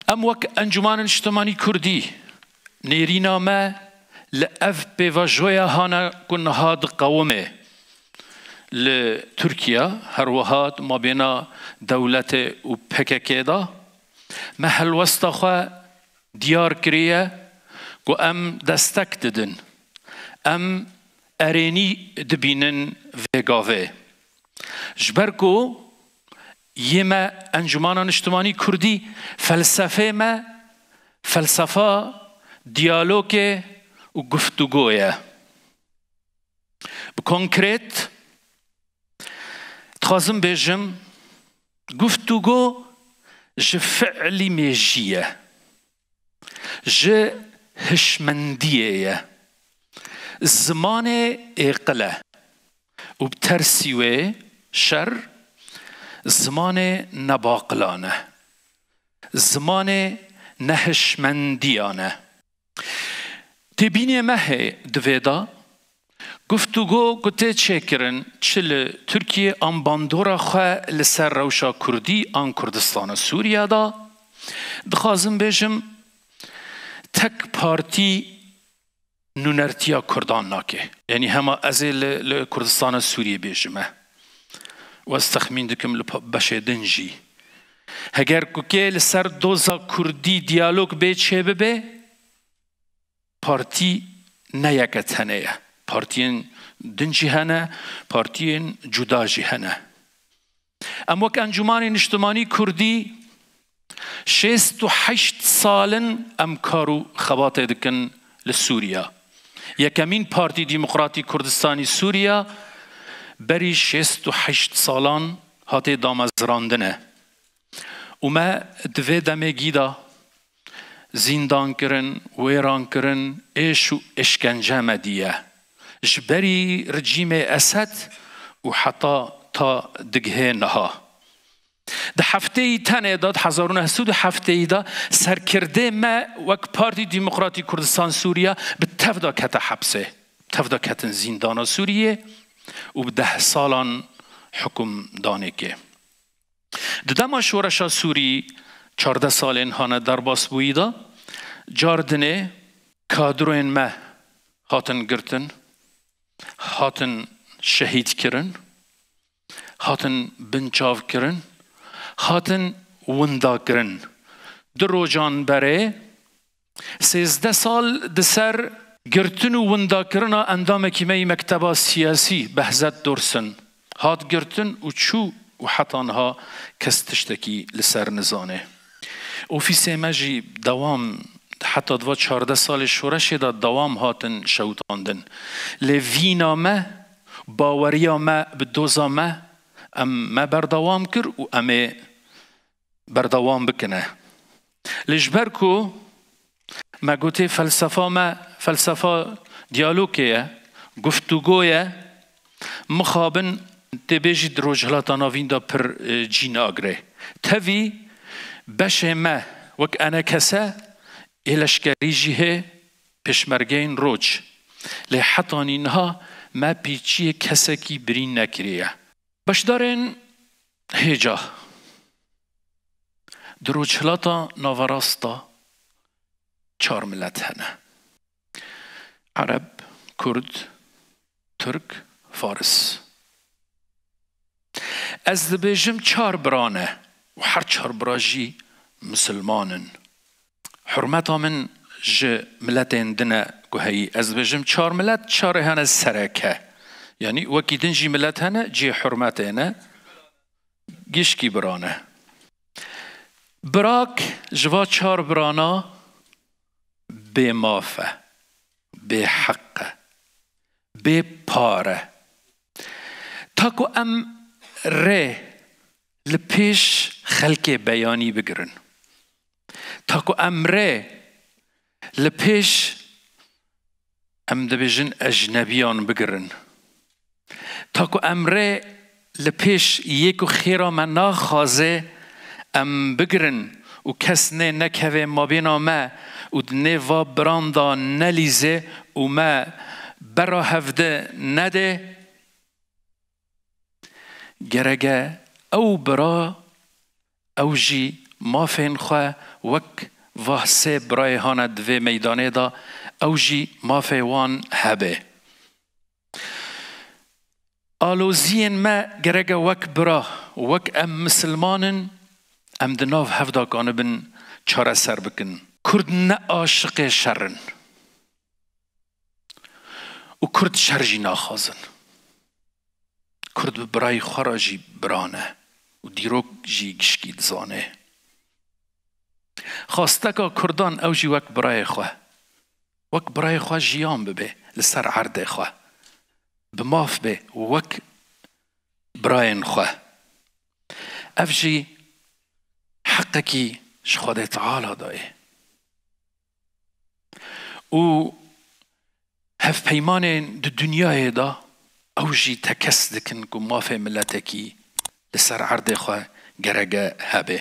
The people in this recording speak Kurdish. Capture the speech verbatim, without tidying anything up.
Em wek Encûmana Niştimanî Kurdî nêrîna me li ev pêvajoya hane ku niha diqewime li Tirkiye, her wiha di mabêna dewletê û P K K de, me helwesta xwe diyar kiriye ku em destek didin, em erênî dibînin vê gavê. Ji ber ku yê me Encûmana Niştimanî Kurdî felsefê me, felsefa diyalogê û guftûgo ye. Bi konkret, dixwazim bêjim, guftûgo ji fiilî mêjî ye, ji hişmendiyê ye. Zimanê êqil e û bi tersî wê şer zimanê nebaqilan e, zimanê nehişmendiyan e. Têbînê me heye di vê de, guftûgo ku tê çêkirin, çi li Tirkiye an bandora xwe li ser rewşa Kurdî an Kurdistana Sûriye de, dixwazim bêjim, tek partî nûnertiya Kurdan nake. Yanî hema ez ê li, li Kurdistana Sûriyê bêjime. Û ez texmîn dikim li pa-, beşê din jî. Heger ku kê li ser doza Kurdî diyalog bê çêbibe, partî ne yeke tenê ye. Partiyên din jî hene, partiyên cuda jî hene. Em wek Encûmanê Niştimanî Kurdî şêst û heşt sal in em kar û xebatê dikin li Sûriya. Yekemîn Partî Demokratî Kurdistanî Sûriya berî şêst û heşt salan hatê damezrandine. Û me di vê demekî de zîndan kirin, wêran kirin, êş û êşkence me diye. Ji berî rejîmê Esed û heta ta digihê niha. Di hefteyî tenê de, di hezar û neh sed û hefteyî de serkirdê me wek Partî Demokratî Kurdistan Sûriya bi tev de kete hepsê. Tev de ketin zîndana Sûriyê û bi deh salan hukimdanê kê. Di dema şoreşa Sûrî çardeh salên hane derbasbûyî de, cardinê kadroyên me hatin girtin, hatin şehîd kirin, hatin binçav kirin, hatin winda kirin. Du rojan berê, sêzdeh sal di ser girtin û windakirina endamekî me yî mekteba siyasî, Behzet Dursun, hat girtin û çû û heta niha kes tiştekî li ser nizane. Ofîsê me jî dewam, heta di va çardeh salê şoreşê de dewam hatin şewitandin. Lê vîna me, baweriya me bi doza me, em me berdewam kir û em ê berdewam bikine. Lê ji ber ku me gotê felsefa me, felsefa diyalogê ye, guftûgo ye, mixabin tê bêjî di Rojhilata Navîn de pir, e, cî nagire. Tevî beşê me wek enekese ê leşkerî jî hê pêşmergeyên roj. Lê hetanî niha me pêçiyê kesekî birîn nekiriye. Beşdarên hêja. Di Rojhilata Naverasta çar milet hene. Ereb, Kurd, Tirk, Faris. Ez dibêjim çar bira ne û her çar bira jî misilman in. Hurmeta min ji miletên din e ku heyî. Ez dibêjim çar milet, çarê hene sereke. Yanî wekî din jî milet hene, cihê hurmetê ne. Gişkî bira ne. Birak ji va çar birana bê maf e, bê heq e, bê par e. Ta ku em rê li pêş xelkê beyanî bigirin, ta ku em rê li pêş, em dibêjin, ecnebiyan bigirin, ta ku em rê li pêş yê ku xêra me naxwaze em bigirin û kes nê nekeve mabêna me û di nêva biran de nelîze û me bera hevdi nede, gereke ew bira, ew jî mafên xwe wek va sê birayê hane di vê meydanê de, ew jî mafê wan hebe. Aloziyên me gereke wek bira, wek em misilman in, em di nav hev de kanibin çareser bikin. Kurd ne aşiqê şer in û Kurd şer jî naxwazin. Kurd bi birayê xwe re jî bira ne û dîrok jî gişkî dizane. Xwasteka Kurdan ew jî wek birayê xwe, wek birayê xwe jiyan bibe li ser erdê xwe. Bi maf be wek birayên xwe. Ev jî heqekî ji Xwedê Teala de ye. Û hevpeymanên di dinyayê de ew jî tekez dikin ku mafê miletekî li ser erdê xwe gereke hebe.